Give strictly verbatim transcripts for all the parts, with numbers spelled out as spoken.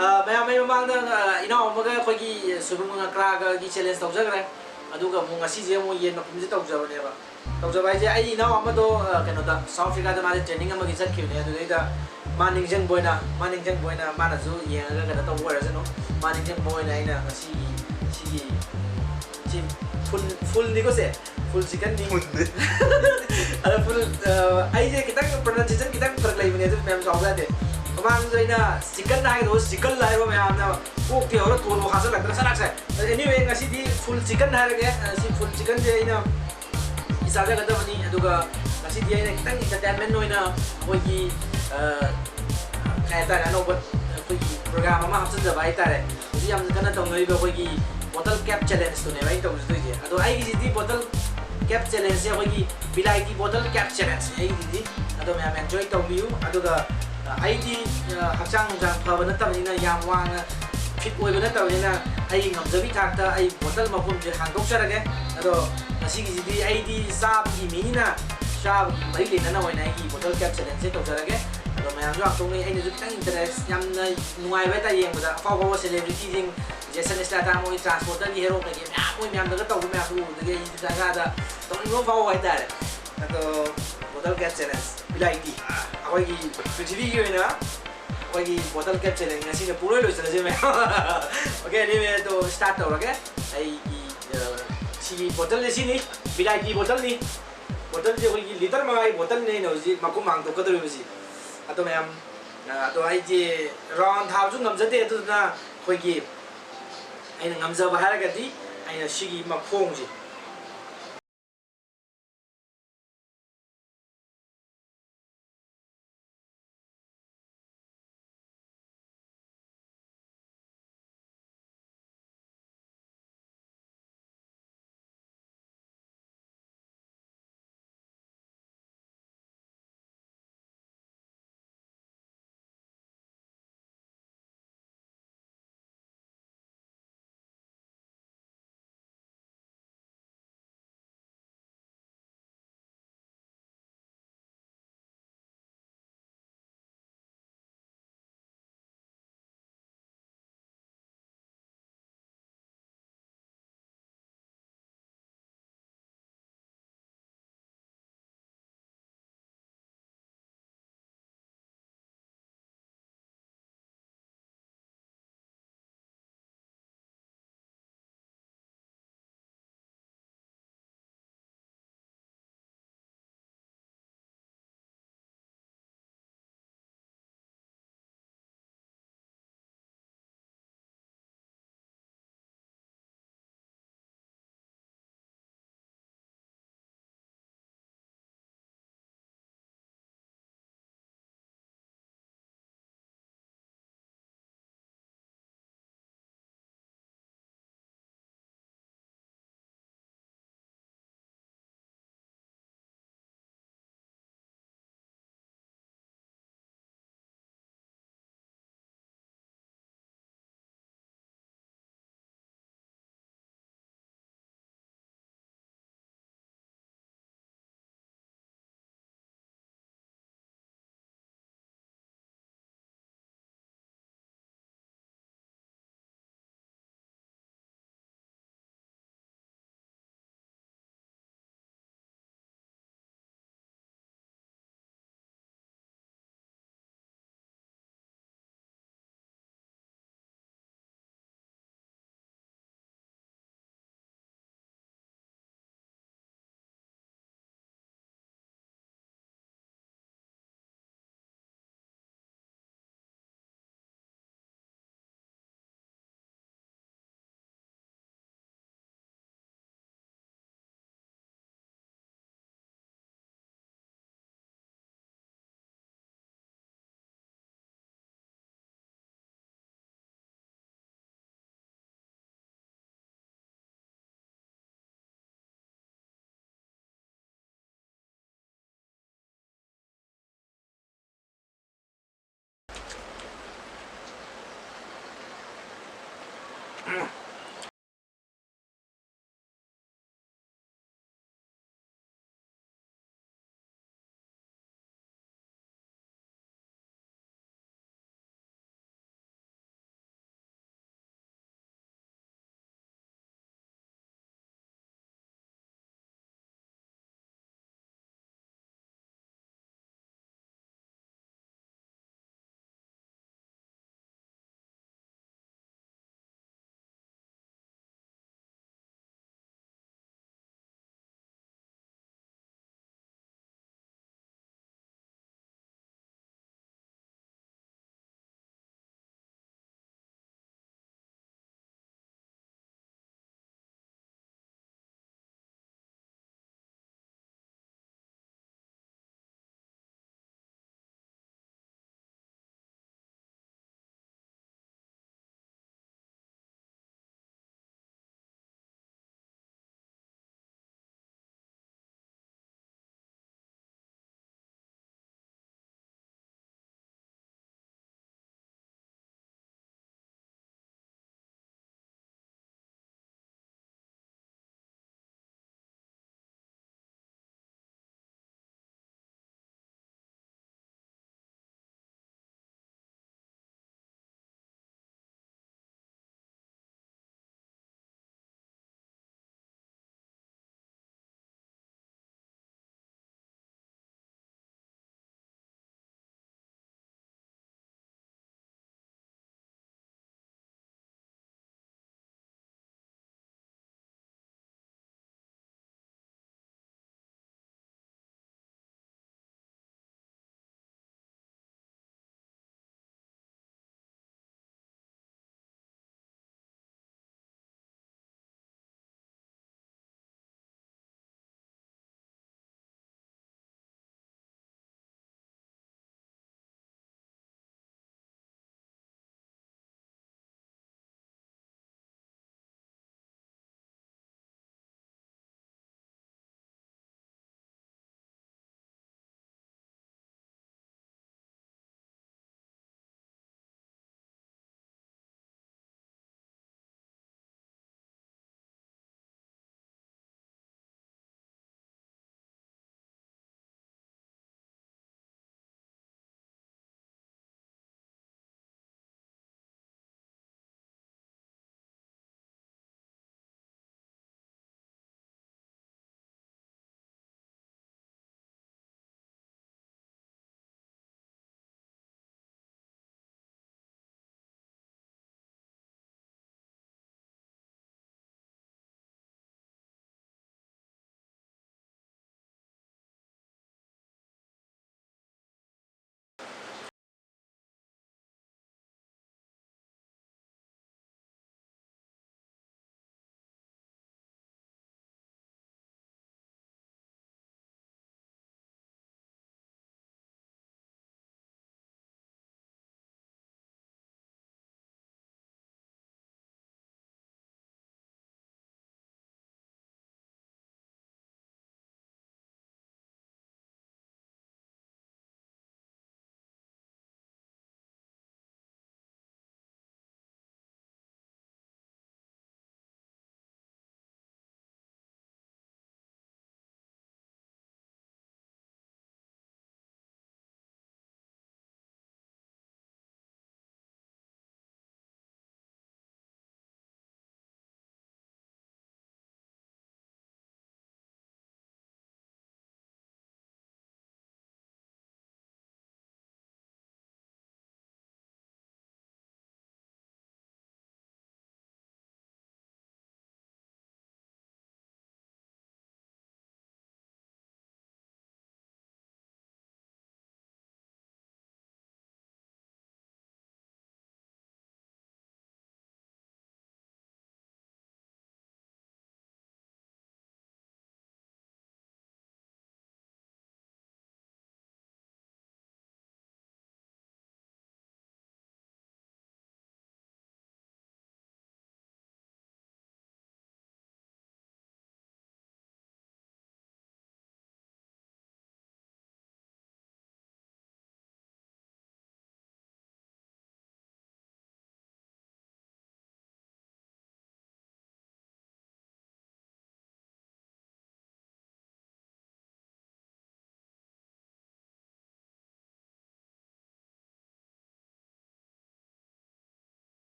ꯑ, ꯃꯌꯥꯝ, ꯑꯩ ꯃꯃꯥꯡꯗ, ꯑ, ꯏꯅꯥꯎ ꯑꯃꯒ ꯑꯩꯈꯣꯏꯒꯤ ꯁꯣꯏꯕꯨꯝ ꯉꯀ꯭ꯔꯥꯒꯒꯤ challenge ꯇꯧꯖꯈ꯭ꯔꯦ꯫ ꯑꯗꯨꯒ ꯑꯃꯨꯛ ꯉꯁꯤꯁꯦ ꯑꯃꯨꯛ ꯌꯦꯟ ꯃꯈꯨꯝꯁꯦ ꯇꯧꯖꯕꯅꯦꯕ꯫ ꯇꯧꯖꯕ ꯍꯥꯏꯁꯦ, ꯑꯩ ꯏꯅꯥꯎ ꯑꯃꯗꯣ, ꯑ, ꯀꯩꯅꯣꯗ, South Africa ꯗ ꯃꯥꯁꯦ training ꯑꯃꯒꯤ ꯆꯠꯈꯤꯕꯅꯦ꯫ ꯑꯗꯨꯗꯩꯗ ꯃꯥ ꯅꯤꯡꯁꯤꯡꯕ ꯑꯣꯏꯅ, ꯃꯥ ꯅꯤꯡꯁꯤꯡꯕ ꯑꯣꯏꯅ ꯃꯥꯅꯁꯨ ꯌꯦꯡꯉꯒ ꯀꯩꯅꯣ ꯇꯧꯕ ꯑꯣꯏꯔꯁꯅꯨ꯫ ꯃꯥ ꯅꯤꯡꯁꯤꯡꯕ ꯑꯣꯏꯅ ꯑꯩꯅ ꯉꯁꯤꯒꯤ, ꯁꯤꯒꯤ, ꯁꯤ full, full ꯅꯤꯀꯣ ꯁꯦ꯫ Full chicken ꯅꯤ꯫ Full ꯅꯤ꯫ ꯑꯗꯣ full, ꯑ, ꯑꯩꯁꯦ ꯈꯤꯇꯪ pronunciation ꯈꯤꯇꯪ ꯐꯔꯛ ꯂꯩꯕꯅꯦ, ꯑꯗꯨ ꯃꯌꯥꯝ ꯁꯥꯎꯕ ꯌꯥꯗꯦ꯫ ꯃꯃꯥꯡꯁꯨ ꯑꯩꯅ chicken ꯍꯥꯏꯒꯗꯧꯕ chicken ꯍꯥꯏꯕ ꯃꯌꯥꯝꯅ ꯀꯣꯛꯇꯤ ꯍꯧꯔ ꯇꯣꯟꯕꯨ ꯍꯥꯞꯆꯜꯂꯛꯇꯅ ꯁꯔꯥꯛꯁꯦ꯫ ꯑꯗꯣ anyway, ꯉꯁꯤꯗꯤ full chicken ꯍꯥꯏꯔꯒꯦ꯫ ꯑ, ꯁꯤ full chicken ꯁꯦ ꯑꯩꯅ ꯆꯥꯖꯒꯗꯕꯅꯤ꯫ ꯑꯗꯨꯒ ꯉꯁꯤꯗꯤ ꯑꯩꯅ ꯈꯤꯇꯪ entertainment ꯑꯣꯏꯅ ꯑꯩꯈꯣꯏꯒꯤ, ꯑ, ꯀꯩ ꯍꯥꯏꯇꯥꯔꯦ, ꯑꯅꯧꯕ ꯑꯩꯈꯣꯏꯒꯤ program ꯑꯃ ꯍꯥꯞꯆꯤꯟꯖꯕ ꯍꯥꯏꯇꯥꯔꯦ꯫ ꯍꯧꯖꯤꯛ ꯌꯥꯝꯅ ꯀꯟꯅ ꯇꯧꯅꯔꯤꯕ ꯑꯩꯈꯣꯏꯒꯤ bottle cap challenge ꯇꯨꯅꯦꯕ ꯑꯩꯅ ꯇꯧꯖꯗꯣꯏꯁꯦ꯫ ꯑꯗꯣ ꯑꯩꯒꯤꯁꯤꯗꯤ bottle cap challenge ꯁꯦ ꯑꯩꯈꯣꯏꯒꯤ ꯕꯤꯂꯥꯏꯇꯤ bottle cap challenge ꯅꯦ ꯑꯩꯒꯤꯗꯤ꯫ ꯑꯗꯣ ꯃꯌꯥꯝ enjoy ꯇꯧꯕꯤꯌꯨ꯫ ꯑꯗꯨꯒ, ꯑ, ꯑꯩꯗꯤ, ꯑ, ꯍꯛꯆꯥꯡ ꯅꯨꯡꯆꯥꯡ ꯐꯕ ꯅꯠꯇꯕꯅꯤꯅ, ꯌꯥꯝ ꯋꯥꯡꯅ fit ꯑꯣꯏꯕ ꯅꯠꯇꯕꯅꯤꯅ, ꯑꯩꯒꯤ ꯉꯝꯖꯕꯤ ꯊꯥꯛꯇ ꯑꯩ bottle ꯃꯈꯨꯝꯁꯦ ꯍꯥꯡꯗꯣꯛꯆꯔꯒꯦ꯫ ꯑꯗꯣ ꯉꯁꯤꯒꯤꯁꯤꯗꯤ ꯑꯩꯗꯤ ꯆꯥꯕꯒꯤ ꯃꯤꯅꯤꯅ, ꯆꯥꯕꯒꯤ ꯃꯔꯤ ꯂꯩꯅꯅ ꯑꯣꯏꯅ ꯑꯩꯒꯤ bottle cap challenge ꯁꯦ ꯇꯧꯖꯔꯒꯦ꯫ ꯑꯗꯣ ꯃꯌꯥꯝꯁꯨ ꯌꯥꯝ ꯇꯣꯛꯅꯩ, ꯑꯩꯅꯁꯨ ꯈꯤꯇꯪ interest, ꯌꯥꯝꯅ ꯅꯨꯡꯉꯥꯏꯕ ꯍꯥꯏꯇꯥꯔꯦ ꯌꯦꯡꯕꯗ꯫ ꯑꯐꯥꯎ ꯑꯐꯥꯎꯕ celebrity ꯁꯤꯡ, Jason Statham ꯍꯣꯏ, Transporter ꯒꯤ hero ꯀꯩꯀꯩ ꯃꯌꯥꯝ, ꯃꯣꯏ ꯃꯌꯥꯝꯗꯒ ꯇꯧꯕ ꯃꯌꯥꯝꯗꯨ ꯎꯕꯗꯒꯤ ꯑꯩ ꯏꯁꯥꯗ ꯇꯧꯅꯤꯡꯕ ꯑꯃ ꯐꯥꯎꯕ ꯍꯥꯏꯇꯥꯔꯦ꯫ ꯑꯗꯣ bottle cap challenge, ꯚꯤꯂꯥꯏꯇꯤ, ꯑꯩꯈꯣꯏꯒꯤ ꯄ꯭ꯔꯤꯊꯤꯕꯤꯒꯤ ꯑꯣꯏꯅ ꯑꯩꯈꯣꯏꯒꯤ bottle cap challenge ꯉꯁꯤꯅ ꯄꯨꯡꯂꯣꯏ ꯂꯣꯏꯁꯤꯜꯂꯁꯦ ꯃꯌꯥꯝ꯫ Okay, anyway, ꯑꯗꯣ start ꯇꯧꯔꯒꯦ꯫ ꯑꯩꯒꯤ, ꯑ, ꯁꯤꯒꯤ bottle ꯁꯦ ꯁꯤꯅꯤ, ꯚꯤꯂꯥꯏꯇꯤ bottle ꯅꯤ꯫ Bottle ꯁꯦ ꯑꯩꯈꯣꯏꯒꯤ litre ꯃꯉꯥꯒꯤ bottle ꯅꯦ ꯑꯩꯅ ꯍꯧꯖꯤꯛ ꯃꯈꯨꯝ ꯍꯥꯡꯗꯣꯛꯀꯗꯧꯔꯤꯕꯁꯤ꯫ ꯑꯗꯣ ꯃꯌꯥꯝ, ꯑ, ꯑꯗꯣ ꯑꯩꯁꯦ round ꯊꯥꯕꯁꯨ ꯉꯝꯖꯗꯦ, ꯑꯗꯨꯗꯨꯅ ꯑꯩꯈꯣꯏꯒꯤ ꯑꯩꯅ ꯉꯝꯖꯕ ꯍꯥꯏꯔꯒꯗꯤ ꯑꯩꯅ ꯁꯤꯒꯤ ꯃꯈꯣꯡꯁꯦ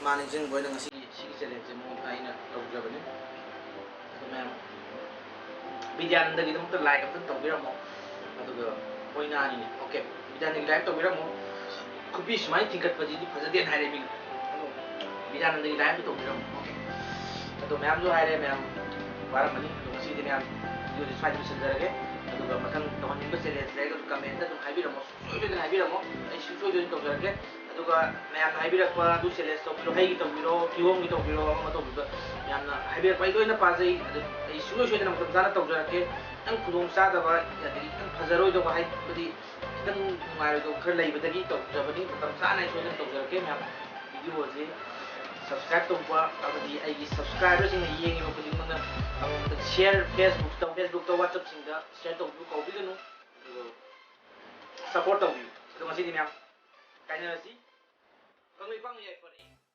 ꯃꯥ ꯅꯤꯡꯁꯤꯡꯕ ꯑꯣꯏꯅ ꯉꯁꯤꯒꯤ ꯁꯤꯒꯤ ꯆꯦꯂꯦꯟꯖꯁꯦ ꯃꯉꯣꯟꯗ ꯑꯩꯅ ꯇꯧꯖꯕꯅꯤ꯫ ꯑꯗꯨ ꯃꯌꯥꯝ ꯕꯤꯗ꯭ꯌꯥꯅꯟꯗꯒꯤꯗꯃꯛꯇ ꯂꯥꯏꯛ ꯑꯝꯇꯪ ꯇꯧꯕꯤꯔꯝꯃꯣ꯫ ꯑꯗꯨꯒ ꯄꯣꯏꯟ ꯑꯅꯤꯅꯦ꯫ ꯑꯣꯀꯦ, ꯕꯤꯗ꯭ꯌꯥꯅꯟꯗꯒꯤ ꯂꯥꯏꯛ ꯇꯧꯕꯤꯔꯝꯃꯣ꯫ ꯈꯨꯕꯤ ꯁꯨꯃꯥꯏꯅ ꯊꯤꯡꯒꯠꯄꯁꯤꯗꯤ ꯐꯖꯗꯦꯅ ꯍꯥꯏꯔꯦ ꯃꯤꯅ꯫ ꯑꯗꯣ ꯕꯤꯗ꯭ꯌꯥꯅꯟꯗꯒꯤ ꯂꯥꯏꯛ ꯑꯝꯇ ꯇꯧꯕꯤꯔꯝꯃꯣ꯫ ꯑꯣꯀꯦ, ꯑꯗꯣ ꯃꯌꯥꯝꯁꯨ ꯍꯥꯏꯔꯦ, ꯃꯌꯥꯝ ꯋꯥꯔꯝꯃꯅꯤ꯫ ꯑꯗꯣ ꯉꯁꯤꯗꯤ ꯃꯌꯥꯝ ꯚꯤꯗꯤꯑꯣꯁꯦ ꯁ꯭ꯋꯥꯏꯗ ꯂꯣꯏꯁꯤꯟꯖꯔꯒꯦ꯫ ꯑꯗꯨꯒ ꯃꯊꯪ ꯇꯧꯍꯟꯅꯤꯡꯕ ꯆꯦꯂꯦꯟꯖ ꯂꯩꯔꯒꯁꯨ ꯀꯃꯦꯟꯇ ꯑꯗꯨꯝ ꯍꯥꯏꯕꯤꯔꯝꯃꯣ꯫ ꯁꯨꯡꯁꯣꯏ ꯁꯣꯏꯗꯅ ꯍꯥꯏꯕꯤꯔꯝꯃꯣ꯫ ꯑꯩ ꯁꯨꯡꯁꯣꯏ ꯁꯣꯏꯗꯅ ꯇꯧꯖꯔꯛꯀꯦ꯫ ꯑꯗꯨꯒ ꯃꯌꯥꯝꯅ ꯍꯥꯏꯕꯤꯔꯛꯄ ꯑꯗꯨ ꯆꯦꯂꯦꯟꯖ ꯇꯧꯕꯤꯔꯣ, ꯍꯩꯒꯤ ꯇꯧꯕꯤꯔꯣ, ꯀꯤꯍꯣꯝꯒꯤ ꯇꯧꯕꯤꯔꯣ, ꯑꯃ ꯇꯧꯕꯤꯕ ꯃꯌꯥꯝꯅ ꯍꯥꯏꯕꯤꯔꯛꯄ ꯑꯩ ꯂꯣꯏꯅ ꯄꯥꯖꯩ꯫ ꯑꯗꯨ ꯑꯩ ꯁꯨꯡꯁꯣꯏ ꯁꯣꯏꯗꯅ ꯃꯇꯝ ꯆꯥꯅ ꯇꯧꯖꯔꯛꯀꯦ꯫ ꯈꯤꯇꯪ ꯈꯨꯗꯣꯡ ꯆꯥꯗꯕ, ꯑꯗꯒꯤ ꯈꯤꯇꯪ ꯐꯖꯔꯣꯏꯗꯧꯕ, ꯍꯥꯏꯕꯗꯤ ꯈꯤꯇꯪ ꯅꯨꯡꯉꯥꯏꯔꯣꯏꯗꯧꯕ ꯈꯔ ꯂꯩꯕꯗꯒꯤ ꯇꯧꯖꯕꯅꯤ꯫ ꯃꯇꯝ ꯆꯥꯅ ꯑꯩ ꯁꯣꯏꯗꯅ ꯇꯧꯖꯔꯛꯀꯦ꯫ ꯃꯌꯥꯝ ꯚꯤꯗꯤꯑꯣꯁꯤ ꯁꯕꯁꯀ꯭ꯔꯥꯏꯕ ꯇꯧꯕ, ꯑꯃꯗꯤ ꯑꯩꯒꯤ ꯁꯕꯁꯀ꯭ꯔꯥꯏꯕꯔꯁꯤꯡꯅ ꯌꯦꯡꯉꯤꯕ ꯈꯨꯗꯤꯡꯃꯛꯅ ꯑꯃꯃꯝꯗ ꯁꯤꯌꯔ, ꯐꯦꯁꯕꯨꯛꯇ, ꯐꯦꯁꯕꯨꯛꯇ, ꯋꯥꯆꯞꯁꯤꯡꯗ ꯁꯤꯌꯔ ꯇꯧꯕꯤꯌꯨ, ꯀꯧꯕꯤꯒꯅꯨ꯫ ꯑꯗꯨꯒ ꯁꯞꯄꯣꯔꯠ ꯇꯧꯕꯤꯌꯨ꯫ ꯑꯗꯣ ꯉꯁꯤꯗꯤ ꯃꯌꯥꯝ ꯀꯥꯏꯅꯔꯁꯤ꯫ ꯀꯪꯂꯩꯄꯥꯛꯅ ꯌꯥꯏꯐꯔꯦ꯫